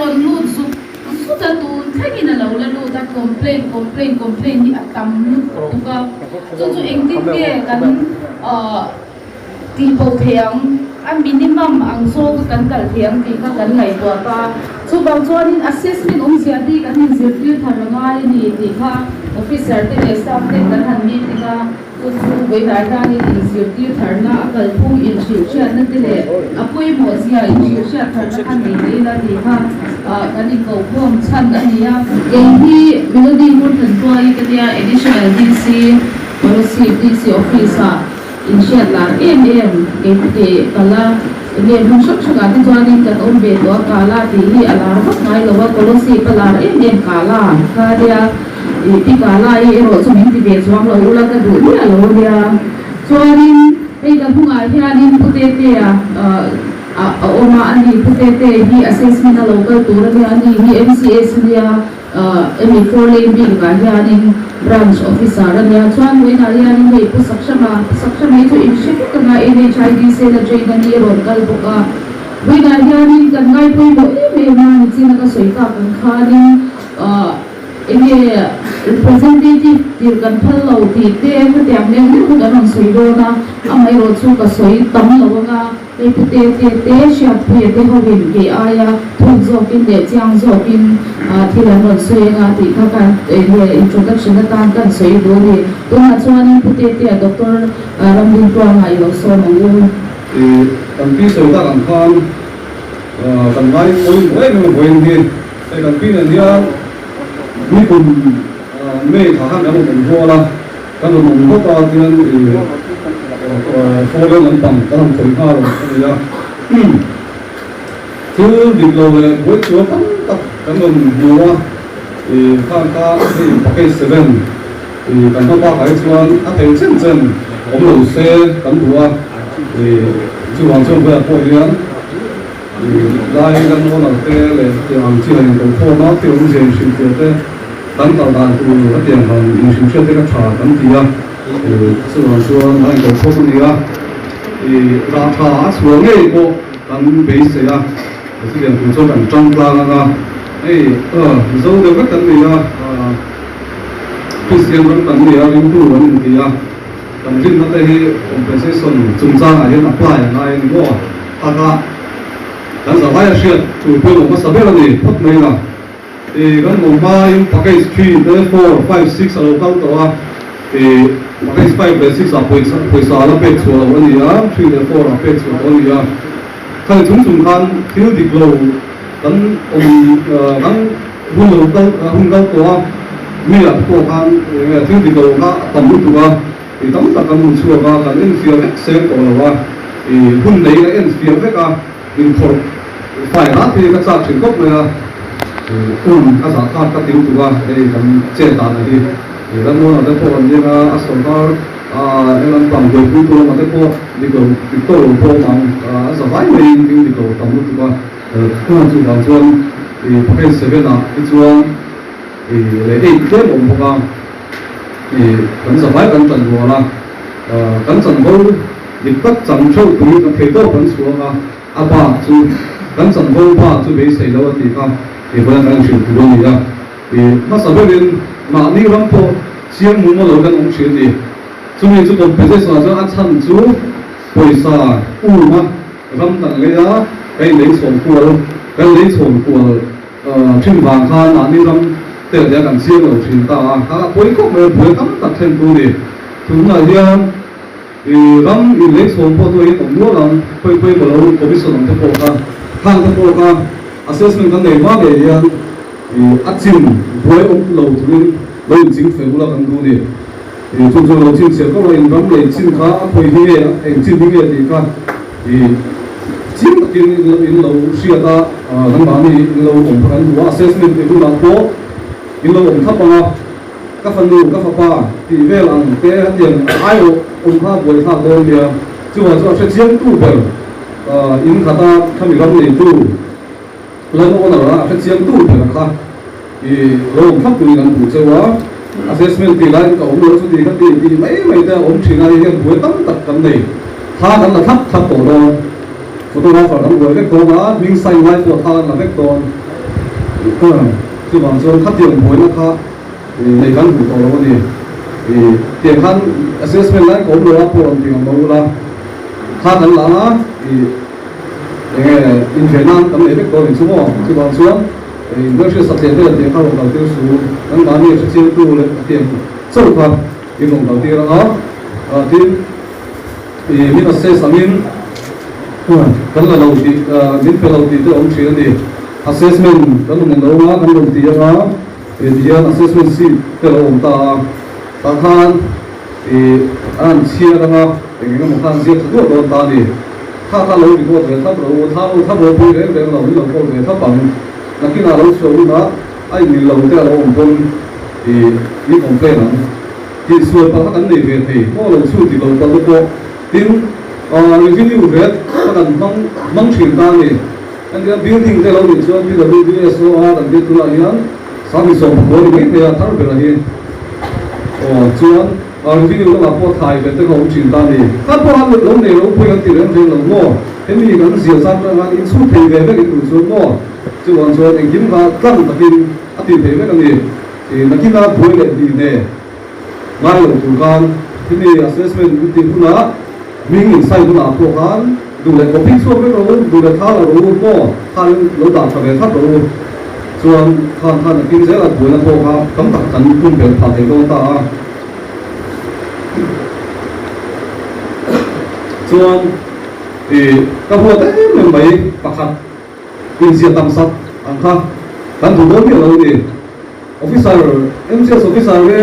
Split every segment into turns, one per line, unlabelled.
rawn lut zut zut a, tun thlengin a lo la lut a, complain complain complain hi a tam lutuk a, chu chu engtin nge kan tih bo thei ang, a minimum ang zawk a kan kal thei ang tih kha kan ngaihtuah ta. Chuvang chuanin assessment awmzia te hi kan inzirtir thar a ngai a ni tih kha officer te leh staff ten kan han meeting a, chu chu vawihnai hianin inzirtir tharna a kalphung inhrilhhriatna te leh a pawimawh zia inhrilhhriat tharna kha nei thei ila tih kha kan inkohkhawm chhan a ni a. Kei hi Melody Ngurthantuai ka nia Additional DC Policy DC Office ah Inhriat lar em em kei te kal a, enge hmun hrang hrangah te chuanin kan awm ve tawh a, Kala tih hi a lar vak ngai lo a, Kolosip a lar em em Kala kha nia, ih pi Kala hi erawh chu min ti ve chuang lo ula ka duh miah lo nia. Chuanin hei ka hnungah hianin Pu Tetea a awm a, ani Pu Tete hi assessment a lo kal tur ania, ani hi MCS ania, Hemi four lane bik ah hianin branch officer a nia chuan vawiinah hianin hei Pu Sakhrama, Pu Sakhrama hi chu in hre vek anga NHID cell a train a ni a rawn kal bawk a, vawiinah hianin kan ngai pawimawh em em a nichin a ka sawi tak ang khanin enge representative tir kan phal lo tih te khatiang deuh deuh kha kan rawn sawi dawn a, amaherawh chu ka sawi tam lo anga. Hei pu te te te Hriatpuia te hovin kei aia thuk zawkin leh chiang zawkin thil an rawn sawi anga tih kha kan enge introduction atan kan sawi duh a ni. Tunah chuanin pu te tea Doctor Ramdintuanga i lo sawm ang u.
I kan pi sawi tak ang khan kan ngai pawimawh em em a vawiin hi. Hei kan pi nen hian nikum May thla khan kan rawn awm rual a. Kan rawn awm bawk a tian i foreign lampang kan rawn khawih nghal a ni a. Thil dik lo leh buai chuan tam tak kan rawn hmu a, i khang kha hei package 7 i kan hma bakah hi chuan a thei chen chen awm lo se kan duh a, i chuvang chuan vawiah pawh hian i lai kan owner te leh tiang ang chi han inkokhawm a, thil awmzia inhrilhfiah te. Kan kal dan tur a tiang han inhrilhhriat te ka tha kan ti a, chuvang chuan a inko khawp a ni a, i rah tha a chhuah ngei pawh kan beisei a, chutiang tur chuan kan tang tlang ang a, hei Mizo deuh vek kan ni a, Kristian ram kan ni a, ringtu kan inti a, kan rinna te hi compensation chungchangah hian apply a ngai a ni maw? Taka kan zavai a hriat tur pawimawh hmasa ber a ni phawt mai la. I kan hmuh hmain package 3 te 4 5 6 a lo kal tawh a, i package 5 leh 6 ah pawisa pawisa a la pek chhuah loh a ni a, 3 leh 4 ah pek chhuah tawh a ni a. Khani chung chung khan thil dik lo kan awm kan hun lo kal hun kal tawh a, mi ah te pawh khan eng nge thil dik lo kha a tam lutuk a, i tam tak kan hmu chhuak a, kan enfiah vek seng tawh lo a, i hun nei la enfiah vek a. Inkhawrh fai rat hi ka chak thin khawp mai a, um a zah thlak ka tiu tuk a, hei kan chet dan a hi Rammuana te pawh an nia a sawrkar a lampang buaipui tu lamah te pawh dik lo dik tawk lo pawh awm ang a za vai maiin thil dik lo tam lutuk a, chuvang chuan package 7 ah hi chuan leh 8 tlem awm bawk a, kan za vai kan tan rual a, kan chanvo. Dik tak chang theuh tui kan thei tawp kan chhuang a, a bak chu kan chanvo bak chu beisei lo a ti kha i vawiin kan inhrilh tur a ni a. I hmasa berin mahni ram pawh chiang mum lo kan awm thin a ni. Chumi chu compensation ah chuan a chhan chu pawisa um a ram kan lei a, kan inlei chhawn kual kan lei chhawn kual thin vang khan mahni ram te leh kan chiang lo thin ta a, a pawi khawp mai a, buai tam tak thlen tu a ni. Tunah hian. I ram in lei chhawm pawh chu a inawm nual ang, khawi khawi maw lo commission ang te pawh kha, khang te pawh kha assessment kan nei hma ngei hian i a chin buai awm lo turin lo in ching fel ula kan duh ni. I chu chu lo chhinchhiah tawh la in ram lei chin kha a khawi hi nge eng chin hi nge tih kha i chiang takin in lo hriat a, nangmahni in lo awm kha kan duh a, assessment tih hunah pawh in lo awm thlap ang a. Ka fanu, ka fapa tih vel ang te hetiang aiawh awm kha buai thlak dawn nia. Chuvang chu a hre chiangtu ber in khata khami ram neitu land owner a hre chiangtu ber kha i lo awm thlap turin an duh cheu a. Assessment tih laiin ka awm lo chuti kha ti tih mai mai te a awm thin a, hei hian buai tam tak kan nei. Thla kan la thlap thlap tawh dawn. Photographer kan buai vek dawn a, hming sign lai pawh thla kan la vek dawn. Chuvang chuan khatiang buaina kha nei kan duh tawh lo a ni. Tiang khan assessment lai ka awm lo a pawh rawn ti ngam lo ula, kha kan la a, enge inven nan kan nei vek dawn eng chu maw? Chuvang chuan inhmelhriat satliah te leh tiang kha rawn kal tir su, nangmahni a hrechiangtu leh tiang chauh kha in rawn kal tir ang a, tin. Min assess angin kan la lo tih, min pe lo tih te awm thin a ni. Assessment kan rawn lo anga kan rawn ti anga tihian assessment sheet te lo awm ta a, tah khan a han chhiar anga eng eng emaw kha an ziak tha duah dawn ta a ni. Kha kha lo record ve thlap rawh u, thla lo thlap ropui reng reng lo, min lo call ve thlap ang. Nakinah lo chhuah hunah a inmil lo te a lo awm pawn i complain ang. Tihsual pakhat an nei ve thei maw lo chu ti lo palh te pawh tin revenue rate kha kan hmang hmang thin ta a ni. Entirna building te lo nih chuan PWDSOR kan tih tunah hian sangni 14 ni mai thei a thar ber a hi aw chuan revenue lamah pawh thlai ve te kha awm thin ta a ni. Kha pawh han lo nei lo pawhin an ti reng reng lo maw hemi kan zia zat atang khan inchhut thei ve vek in duh chuan maw chuvang chuan engkim kha tlang takin a ti thei vek a ni. Nakina buai leh hnih hne ngai lo tur khan hemi assessment in tih hunah hming in sign hunah pawh khan duh leh copy chhuak vek rawh u, duh leh thla la rawh u maw khanin lo dah tha ve thlap rawh u. Chuan khan khan nakin zela buaina pawh kha tam tak kan pumpelh phah thei dawn ta a. Chuan ka huat em em mai pakhat inziah tam sak ang kha kan duh dawn miah lo a ni. Officer, MCS officer nge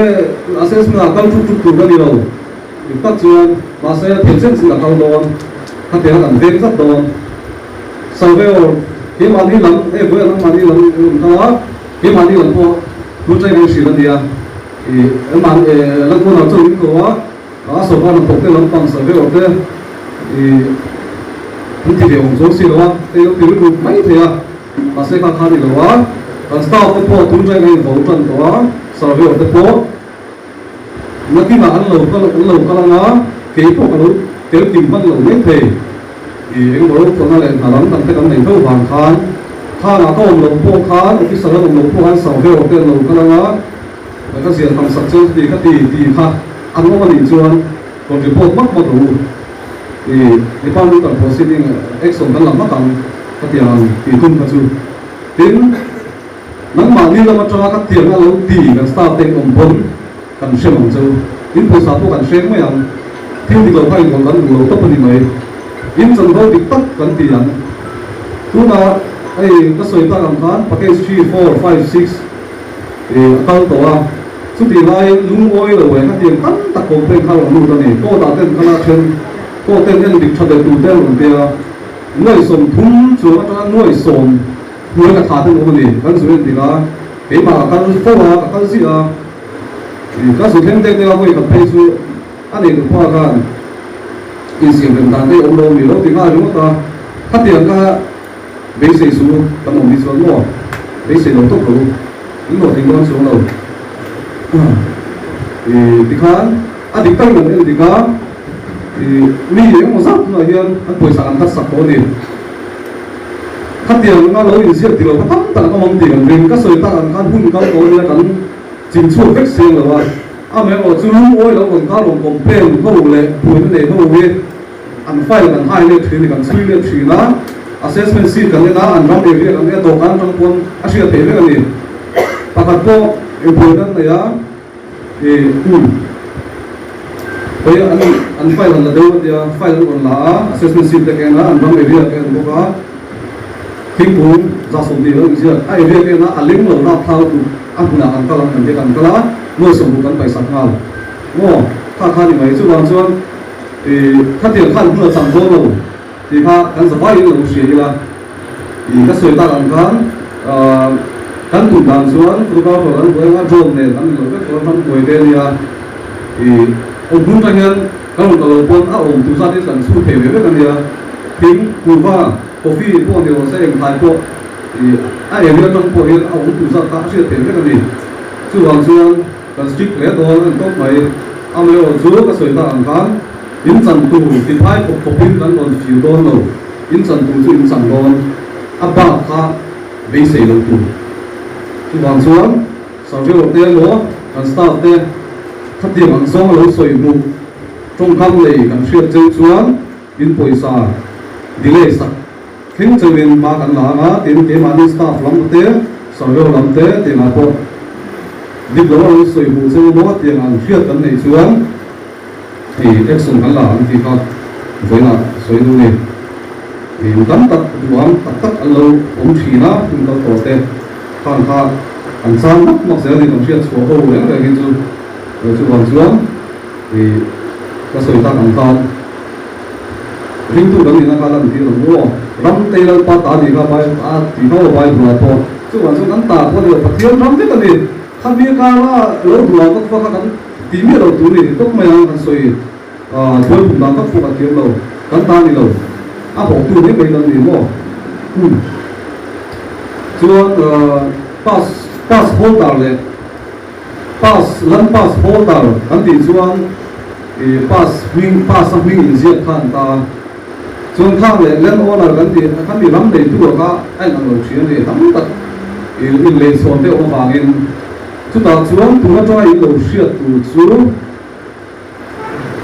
assessment ah kal ṭuk ṭuk tur ka ni lo. Dik tak chuan mahse thei chen chin a kal dawn, khatiang a kan veng tlat dawn. Surveyor, keimahni lam, hei vawiin nangmahni lam i rawn kal a, keimahni lam pawh thu ṭeng a inhrilh a nia. Ih, engmahni, Lalmuana chu in ko a. A sawrkar hnathawk te lampang surveyor te ih an ti ve awm chuang si lo a, hei lo ti rilru mai thei a, mahse kha kha a ni lo a, kan staff te pawh tun tang a invo tan tawh a, surveyor te pawh nakinah an lo kal an lo kal ang a, kei pawh ka lo tel kim hman lo mai thei ih engemaw rokhawlhna leh hna dang dang te kan nei deuh vang khan khanah ka awm loh pawh khan officer an awm loh pawh khan surveyor te an lo kal ang a. Ka ziah tam sak chu ti ka ti ti kha an awm a nih chuan rawn report mak mak rawh u. I departmental proceeding action kan la hmak ang ka ti ang tih tum kha chu. Tin, nangmahni lam atanga ka tiang a lo ti kan staff te in awm pawn kan hrem ang chu. In pawisa pawh kan hreng mai ang. Thil dik lo kha inrawlh kan duh lo tawp a ni mai. In chanvo dik tak kan ti ang. Tunah hei ka sawi tak ang khan package three, four, five, six, Ih, a kal tawh a, chutih laiin lungawi lo eh, khatiang tam tak complaint kha a rawn lut a ni. Court ah ten kal a then, court ten en dik tha leh tur te an rawn tia, nuai 30 chuang atanga nuai 10 hnuai ka thah ten awm a ni. Kan zu en dik a, keimah ka kal fo a, ka kal ziah a, ih, ka zu thleng dek dek a, vawi khat phei chu a nei duhpa khan insiam rem dan te awm lo a ni lo ti nghal ringawt a, khatiang kha Beisei chu kan awm hi chuan maw beisei lo tawp lo in hlawhtling dawn chuang lo. Ih tikhan a dik takin an en dik a, ih mi engemaw zat tunah hian an pawisa an cut sak tawh a ni. Khatiang anga lo inziak dik lo kha tam tak an awm ang tih kan ring. Ka sawi tak ang khan hun kal tawh ania kan chin chhuak vek seng lo a, amaherawh chu lungawi lo rawn kar rawn complain ho leh buaina nei ho hi An file kan hai let thin i kan chhui let thin a, assessment sheet kan en a, an ram area kan en a, dawhkan atang pawn a hriat theih vek a ni. Pakhat pawh engbuai kan nei a, ih hei an an file an la deuh a tia, file an rawn la a, assessment sheet te ka en a, an ram area ka en bawk a, thingkung 120 lo inziak, a area ka en a, a leng lo rapthla lutuk a hmunah kan kal ang kan tia kan kal a, nuai 60 kan paisak nghal maw, kha kha ni mai chuvang chuan. Ih, khatiang khan hmun a chang dawn lo tih kha kan zavaiin lo hria ila. Ih, ka sawi tak ang khan kan tum dan chuan photographer an buai anga drone nen an inlo vek dawn ram buai te a nia. Ih, awm hmun atang hian kan rawn ta lo pawn a awm tur zat hi kan chhut thei ve vek a nia. Thing, kuhva, coffee pawh ni rawh se engthai pawh ih a area atang pawh hian a awm tur zat kha a hriat theih vek a ni. Chuvang chuan. Kan strict hle dawn a ni tawp mai. Amaherawh chu ka sawi tak ang khan in chan tur ti phai khawp khawpin kan rawn fir dawn lo. In chan tur chu in chan dawn. A bak kha beisei lo tur. Chuvang chuan surveyor te emaw kan staff te khatiang ang zawng lo sawi hmuh tawngkam nei kan hriat cheu chuan in pawisa delay sak thleng cheuin hma kan la ang a, tin keimahni staff lam te surveyor lam te tiangah pawh dik lo a lo sawi hmuh cheu emaw tiang ang hriat kan neih chuan Hei action kan la ang tih kha vawiinah sawi duh ni. Mi tam tak duham tak tak an lo awm thin a, hun kal tawh te khan kha an chang mak mak zel a ni kan hriat chhuah ho reng reng hi chu chuvang chuan i ka sawi tak ang khan ringtu kan nihna kha lan tir ang aw. Ram tei Lalpa ta nih kha Bible a tih kha aw Bible ah pawh chuvang chuan kan ta pawh a ni lo Pathian ram vek a ni. Khami kara lo duham vak vak a kan Tih miah lo tur ni ti tawp mai ang kan sawi thuai phun dan tak pawh kan thiam lo, kan ta ni lo, a hawhtu mai mai kan ni maw? Umm. Chuan pass pass holder leh pass lan pass holder kan tih chuan ih pass hming pass a hming inziak kha an ta a, chuan khang leh land owner kan tih khami ram neitu ah kha a inang lo thin a ni tam tak ih inleichhawn te awm avangin. Chutah chuan tun atanga in lo hriat tur chu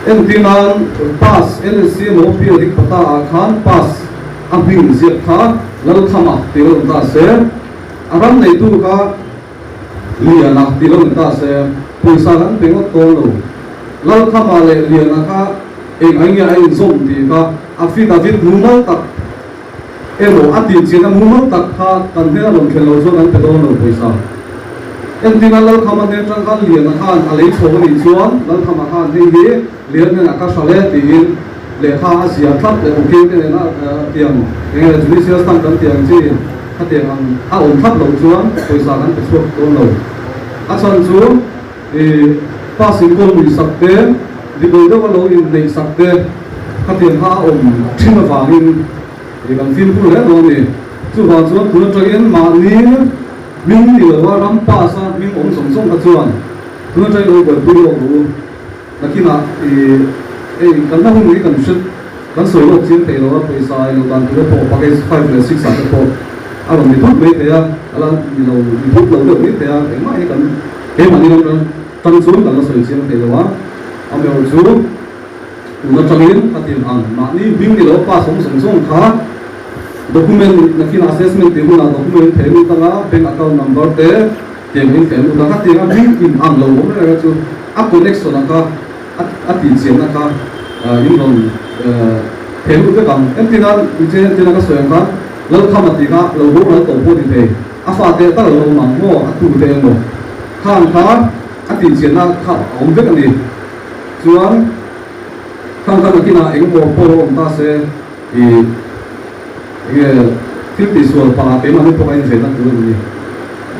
entir nan pass LSC emaw P dik pata ah khan pass a hming ziak kha Lalkhama tih lo ni ta se, a ram neitu kha Liana tih lo ni ta se, pawisa kan pe ngawt dawn lo. Lalkhama leh Liana kha eng ai nge a inzawm tih kha affidavit mumal tak Emaw a tih chian a mumal tak kha kan hmel a rawn thlen lo chuan an pe dawn lo pawisa. Entina Lalkhama hnen tang khan Liana khan a lei chhawk a nih chuan Lalkhama khan hei hi Lian hnenah ka hral e tiin lehkha a ziah thlap leh ukil te nena tiang eng nge judicial stamp kan tih ang chi khatiang ang a awm thlap loh chuan pawisa kan pe chhuak dawn lo. A chhan chu I pass in kawl nuih sak te, diklo deuh a lo in neih sak te khatiang kha a awm thin avangin i kan fimkhur hle dawn a ni. Chuvang chuan tun atangin mahni hming ni lo a ram pass a hming awm zawng zawng kha chuan tun atangin lo buaipui lawk rawh u. Nakinah i hei kalna hun hi kan hre kan sawi lawk chiang thei lo a, pawisa i lo dan tur te pawh package five leh six ah te pawh a rawn ni thut mai thei a, a la ni lo ni thut lo deuh mai thei a, engmah hi kan keimahni ram ram tang chuan kan la sawi chiang thei lo a, amaherawhchu chu tun atangin ka tin ang mahni hming ni lo pass awm zawng zawng kha document nakin assessment tih hunah document thei lut anga bank account number te Tiang in fel lut a, ka tiang a hming in ang lo awm reng a chu a connection a kha a tih chian a kha in rawn thei lut vek ang. Entina che entina ka sawi ang khan Lalkhama tih kha lo boral tawh pawh ni thei, a fate tal a lo awm ang maw, a tu te emaw khang kha a tih chian a kha a awm vek a ni. Chuan khang kha nakinah eng emaw pawh lo awm ta se i Enge thil tihsual pah keimahni pawh a invenna tur a ni.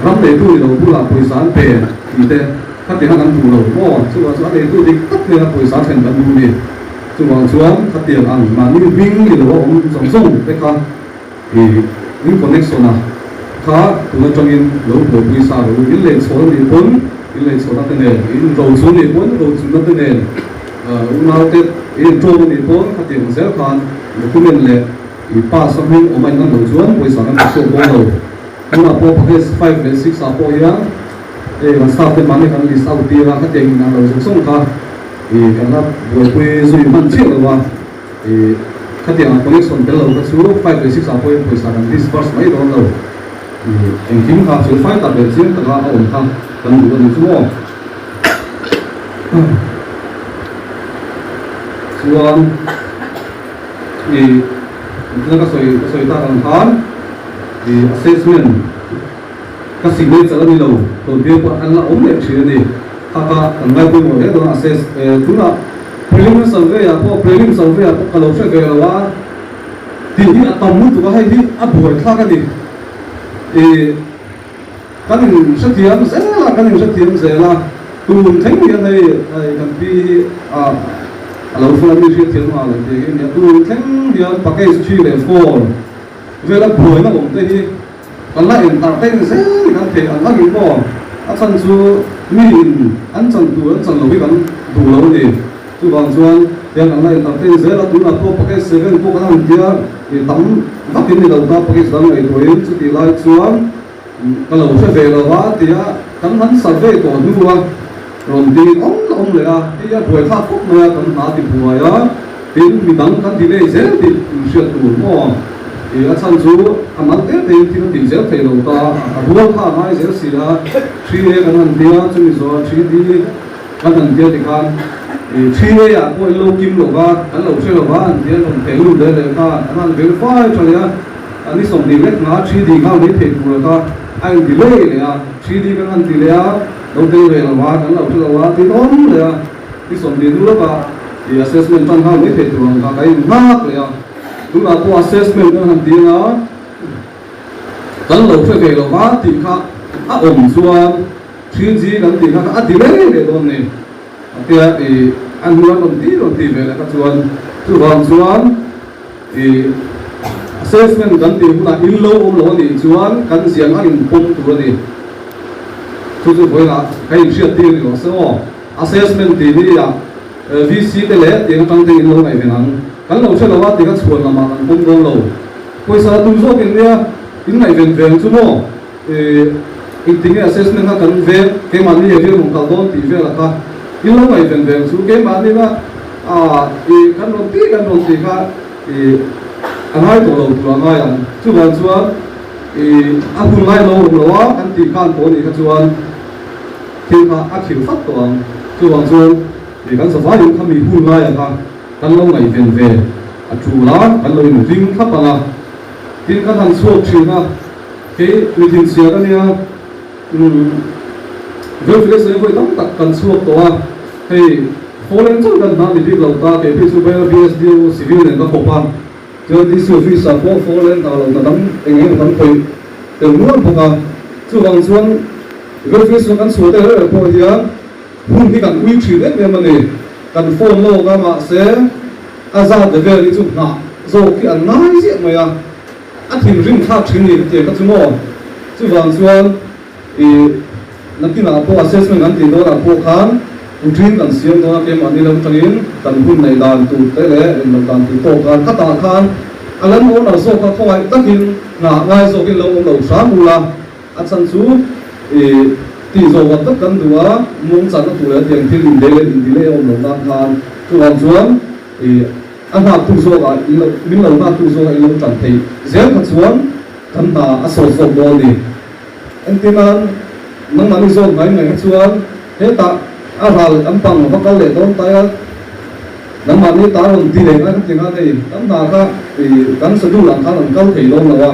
Ram neitu ni lo bulah pawisa an pe tih te khatiang a kan duh lo maw? Chuvang chuan a neitu dik tak hnena pawisa thlen kan duh ni. Chuvang chuan khatiang ang mahni hming ni lo a awm zawng zawng te kha i in connection a kha tun atangin lo buaipui sa rawh u. In lei chhawn a nih pawn in lei chhawnna te nen, in rochun nih pawn rochunna te nen, unaute in ṭawm a nih pawn khatiang zel khan document leh I pass a hming awm a inang lo chuan pawisa kan pe chhuak dawn lo. Tunah pawh package five leh six ah pawh hian hei kan staff te mahni kan list out tir a, khatiang inang lo zawng zawng kha i kan la buaipui zui hman chiah lo a, i khatiang ang connection tel lo kha chu five leh six ah pawh hian pawisa kan disburse mai dawn lo. I engkim kha fel fai tak leh chiang taka a awm kha kan duh a ni chu maw. Chuan. I thil ka sawi ka sawi tak ang khan i assessment ka signature a ni lo tun bial pawh an la awm leh thin a ni. Kha kha kan ngai pawimawh hle dawn a assess tunah prelim survey ah pawh prelim survey ah pawh ka lo hre ve lo a tih hi a tam lutuk a hei hi a buaithlak a ni. I kan in hrethiam zel a, kan in hrethiam zel a, tun thleng hian hei hei kan pi hi ah a lo hruai mi hriatthiam nghal ang tih hi a ni a, tun thleng hian package three leh four vela buaina awm te hi kan la entertain zel in kan theih ang ang in maw a chhan chu mi in an chan tur an chan lo hi kan duh lo a ni. Chuvang chuan tiang kan la entertain zel a, tunah pawh package seven pawh kan han tia i tam vakin ni lo ta package dang ngaihtuahin chutih lai chuan. Ka lo hre ve lo a tia kan han survey tawh hnu a rawn dil awm awm leh a, hei a buai thlak khawp mai a, kan hna ti buai a, tin midang kan delay zel tih in hriat tur maw? Ih a chhan chu a mal te te in thil a tih zel thei lo ta, a rual kha a ngai zel si a, 3A kan han tia chumi zawh 3D kan han tia tikhan ih 3A ah pawh in lo kim lo va, kan lo hre lo va an tia rawn theh lut leh leh khan an han verify tha leh a. Ni 20 lek nga 3D nghal mai thei tur ata a in delay leh a, 3D kan han ti leh a, lo tel ve lo a, kan lo hre lo a ti dawn leh a, ni 20 hnu lawkah i assessment tan nghal mai thei tur ang kha ka in nghak leh a, tunah pawh assessment kan han ti anga kan lo hre ve lo va tih kha a awm chuan 3G kan tih kha a delay leh dawn ni a tia i a hnu an rawn ti rawn ti ve leh kha chuan chuvang chuan I assessment kan tih hunah in lo awm lo a nih chuan kan ziang a inpawm tur a ni. Chu chu vawiinah ka inhriat tir ni lo se aw. Assessment tih hi ah VC te leh tiang atang te in lo ngaihven ang. Kan lo hre lo a ti kha chhuan lamah kan pawm dawn lo. Pawisa la tum zawk in nia in ngaihven ve ang chu maw. I engtinge assessment kha kan veng keimahni he vial rawn kal dawn tih velah kha in lo ngaihven ve ang chu keimahni kha ah i kan rawn tih kan rawn tih kha i a ngai tawh lo tur a ngai ang chuvang chuan i a hun lai lo awm lo a kan tih khan tawh anih kha chuan thil kha a khirh fat tawh ang chuvang chuan i kan zavaiin kha mi hun laiah kha kan lo ngaihven ve a tul a kan lo inring thlap ang a tin kan han chhuak thin a. Kei mithin chhiar a nia, umm verification hi vawi tam tak kan chhuak tawh a, hei foreign chauh kan hna ni bik lo ta, kei phei chu Bairabi SDO civil nen ka kawp a, chuan DC office ah pawh foreign hna lo hna dang eng eng emaw kan khawih tel nual bawk a, chuvang chuan verification kan chhuah te reng pawh hian hun hi kan ui thin em em a ni, kan phone lawk a mahse a zat ve vel hi chu nghah zawk hi an ngai ziah mai a. A thinrim thlak thin ni ka ti a ka chu maw? Chuvang chuan i nakinah pawh assessment kan tih dawnah pawh khan routine kan siam dawn a, keimahni lam atangin kan hun neih dan tur te leh rin loh dan tur tawk khan khatah khan a lan owner zawk kha khawngaih takin hna ngai zawkin lo awm lo hram ula, a chhan chu i tih zawh vat vat kan duh a, muangchanna tur leh tiang thil in delay in delay a awm loh nan khan chuvang chuan i. A nghaktu zawkah in lo, min lo nghaktu zawkah in lo tan thei zel kha chuan kan hna a sawt zawk dawn ni. Engtin nan nangmahni zawk ngai mai kha chuan hetah a ral kan pang va kal leh dawn tai a, nangmahni ta rawn ti leh ngai kha ti nga nei kan hna kha i kan schedule ang khan an kal thei dawn lo a,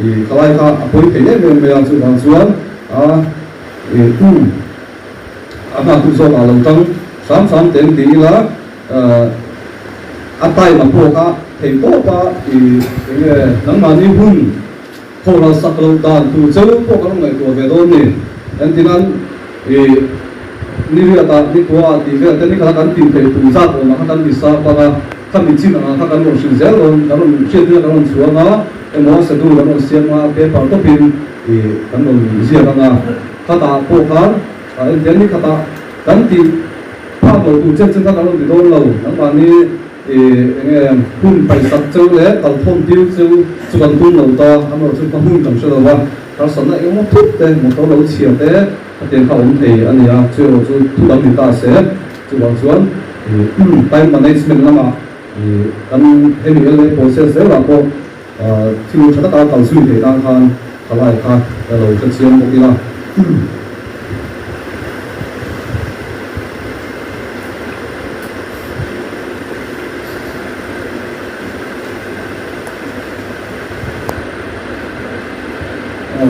i khalai kha a pawi thei em em mai a, chuvang chuan a i a nghaktu zawkah lo tang hram hram teng ti ila. A time a pawk a thei tawp a i enge nangmahni hun khawhral sak loh dan tur cheu pawh kan rawn ngaihtuah ve dawn ni. Engtinan i ni riatah ni kua tih vel te ni khala kan tih theih tur zat awmah kha kan ti sa pang a, khami chin angah kha kan rawn hrilh zel dawn, kan rawn hriattir a kan rawn chhuang a, emaw schedule kan rawn siam a, paper tawpin i kan rawn ziak ang a, khatah pawh khan engtiang ni khatah kan tih Phak lo tur chen chen kha kan rawn ti dawn lo, nangmahni eng nge hun paisak cheu leh kalthawn tir cheu chu kan tum lo ta, amaherawhchu chu hma hun kan hre lo va, harsatna eng emaw thut te, motor lo chhia te hetiang kha awm thei a ni a, chu erawh chu thu dang ni ta se, chuvang chuan time management lamah kan hemi LA process zelah pawh thil tha taka kal zui thei tan khan thalai kha ka lo hre chiang bawk ila.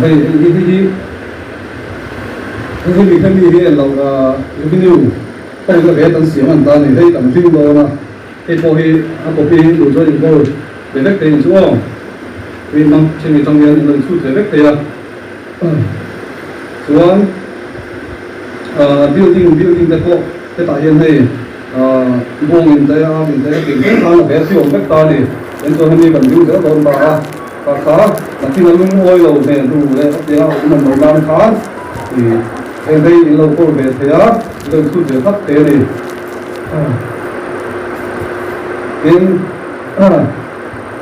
Hei hei hi hei hi hei hemi hemi hi lo revenue pawh hi ve kan siam an ta a ni hei kan ring dawn a. Hei pawh hi a copy hi duh chuan in goal ve vek thei ang chu aw. Tui hmang chhemi tang hian in lo inchhut ve vek thei a. Chuan building building te pawh hetah hian hei bawng in te a in te tih vek khan a ve si awm vek ta a ni. Eng chuan hemi kan ding zel dawn ta a. Kha kha nakin a lungawi lo hmel hnu leh a tia a awm lo nan khan heng hei in lo goal ve thei a, in lo inchhut ve thlap thei a ni. Tin,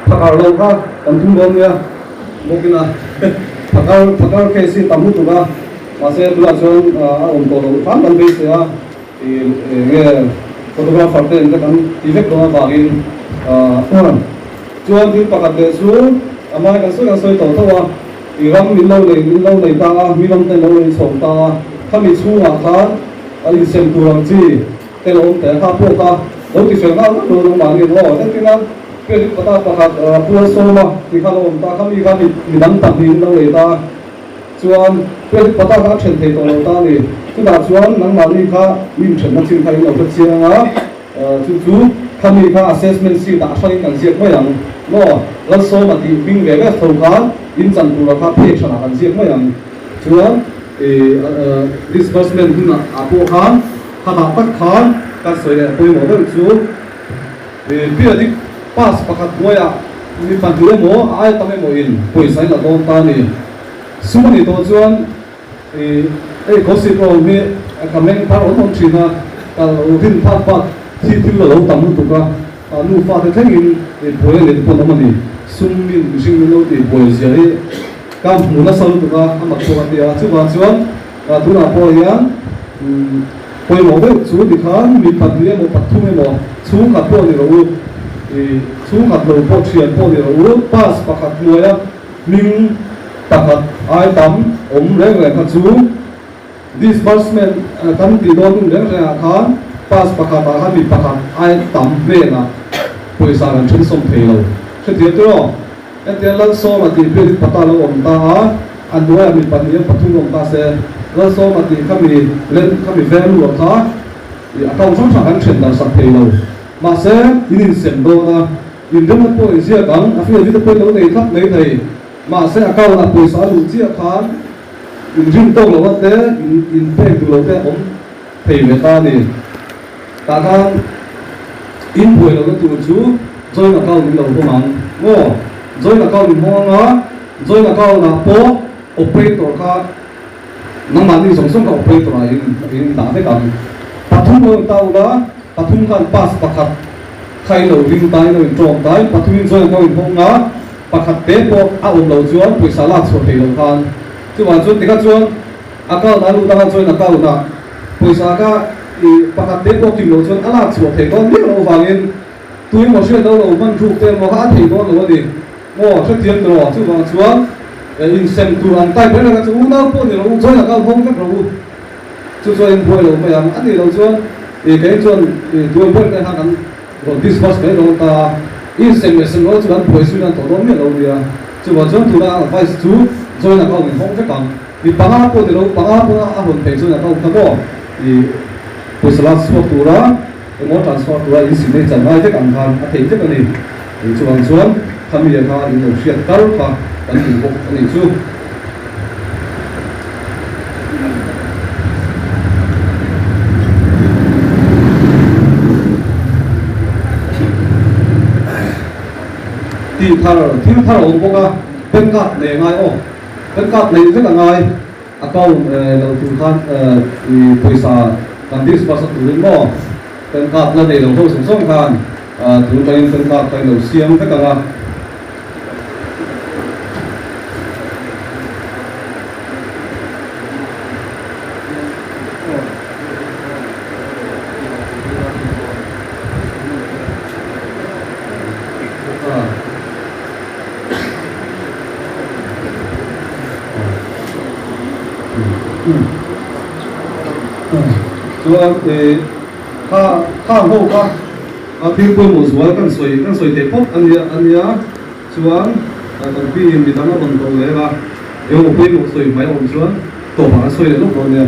phakar lo kha kan tum dawn nia bawkin a. Phakar phakar case hi tam lutuk a, mahse tunah chuan a awm tawh loh hram kan beisei a, ih eng nge photographer te in te kan ti vek dawn avangin chuan thil pakhat leh chu a hmai kan sawi kan sawi tawh tho a, ih ram min lo nei min lo nei ta a, mi ram te an lo nei chhawm ta a, khami chhungah khan a insem tur ang chi te lo awm teh kha pawh kha lo ti fel nghal vek lo nangmahni an aw entirna credit pata pakhat pual sawma tih kha lo awm ta kha mi kha mi dang pahnih in lo nei ta chuan credit pata kha a then thei tawh lo ta a ni chutah chuan nangmahni kha mi inthenna chin kha in lo hre chiang a chu chu kha mi kha assessment sheet ah a hrangin kan ziak mai ang maw Lalsawma tih hming ve ve tho khan in chan tura kha phek hranah kan ziak mai ang chuan disbursement hunah ah pawh khan Khatah tak khan kan sawi leh pawimawh deuh chu periodic pass pakhat hnuaiah mi pahnih emaw a aia tam emaw in pawisa in la dawn ta a ni. Sum a nih tawh chuan hei gossip room hi ka meng thar awm awm thin a, ka lo rin phak bak thi thil a lo tam lutuk a, nufa te thlengin buai a neih pawn awm a ni. Sum min mihring min lo tih buai zia hi ka hmu nasa lutuk a, a mak pawh a ti a, chuvang chuan Tunah pawh hian pawimawh deuh chu tikhan mi pahnih emaw pathum emaw chhungkhat pawh ni rawh u, chhungkhat lo pawh thian pawh ni rawh u, pass pakhat hnuaia hming pakhat ai tam awm reng reng kha chu disbursement kan tih dawn hun reng rengah khan pass pakhatah khan mi pakhat ai tam hnenah pawisa kan then sawm thei lo. Hrethiam tiraw? Hetiang Lalsawma tih biakin pata lo awm ta a, a hnuaiah mi pahnih a pathum awm ta se, Lalsawma tih kha mi len kha mi value a kha i account hrang hrang kan then darh sak thei lo. Mahse, in insem dawn a, inremna pawh in ziak ang, a field te pawhin lo nei thlap mai thei. Mahse, account ah pawisa a luh chiah khan inrin tawk lo a te, in inpek duh lo te a awm thei ve ta a ni. Tah khan in buai lohna tur chu joint account in lo hawng ang maw? Joint account in hawng ang a, joint account ah pawh operator kha nangmahni zawng zawng kha operator ah in in dah vek ang. Pathum lo in ta ula, pathum khan pass pakhat kha in lo ring ta in lo in tawng ta in pathum in joint account in hawng a, pakhat te pawh a awm loh chuan pawisa lak chhuah thei lo khan. Chuvang chuan tikha chuan account ah lut anga joint account ah Pawisa kha i pakhat te pawh kim loh chuan a lak chhuah theih dawn miah loh avangin tui maw hriat lo lo hman hruk te emaw kha a thei dawn lo a ni maw hrethiam tawh rawh. Chuvang chuan insem tur ang type reng reng a chu unau pawh ni rawh u, join account hawng vek rawh u. Chu chuan in buai lo mai ang. A nih loh chuan i kei chuan i tuai buai te kha kan rawn disburse mai dawn ta a, insem leh sem loh chu kan buai zui nan tawh dawn miah lo nia. Chuvang chuan tuna advice chu join account in hawng vek ang. Mi panga pawh ni lo, panga pawh a hawn theih chuan account kha maw i pawisa lak chhuak tura emaw transfer tura in signature ngai vek ang khan a theih vek a ni. Chuvang chuan khami ah kha in lo hriat kar kha kan duh bawk a nih chu. Tih thar, thil thar a awm bawk a, bank card nei a ngai aw. Kan kap neih vek a ngai, account lo tur khan i pawisa kan disburse a turin maw kan kap la nei lo ho zawng zawng khan tun atangin kan kap kha i lo siam vek ang a. Chuan kha khang ho kha a thil pawimawh zual kan sawi kan sawi theih phawt a nia a nia chuan kan pi in midang a rawn tawh leh a eng pawimawh sawi hmai a awm chuan tawpah an sawi leh lawk dawn nia.